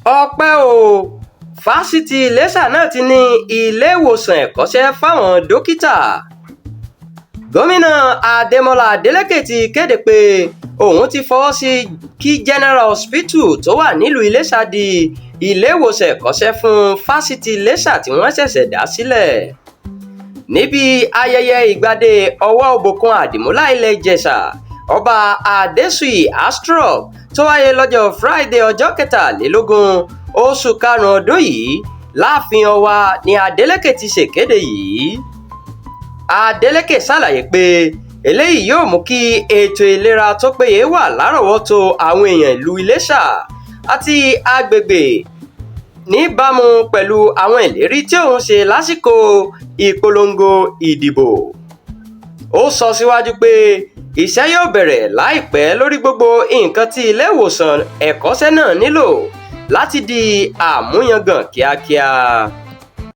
Ọpẹ́ o, fásitì Iléṣà náà ti ní iléèwòsàn ẹ̀kọ́ṣẹ́ fáwọn dókítà. Gómìnà Adémọlá Adeleke ti kéde pé òun ti fọwọ́ sí kí General Hospital tó wà nílùú Iléṣà di iléèwòsàn ẹ̀kọ́ṣẹ́ fún fásitì Iléṣà tí wọ́n ṣẹ̀ṣẹ̀ dá sílẹ̀. Níbi ayẹyẹ ìgbàdé Ọwá Òbòkun Àdìmúlà Ilé Ìjẹ̀ṣà, Ọba Adésùyí Astrop, tó wáyé lọ́jọ́ Friday, ọjọ́ 23 oṣù karùn-ún ọdún yìí láàfin Ọwa ní Adeleke ti ṣèkéde yìí. Adeleke ṣàlàyé pé eléyìí yóò mú kí ètò ìlera tó péye wà lárọ̀ọ́wọ́tó àwọn èèyàn ìlú Iléṣà àti agbègbè, níbàámu pẹ̀lú àwọn ìlérí tí òun ṣe lásìkò ìpolongo ìdìbò. Ó sọ síwájú pé iṣẹ́ yóò bẹ̀rẹ̀ láìpẹ́ lórí gbogbo nǹkan tí iléèwòsàn ẹ̀kọ́ṣẹ́ náà nílò láti di àmúyangàn kíákíá.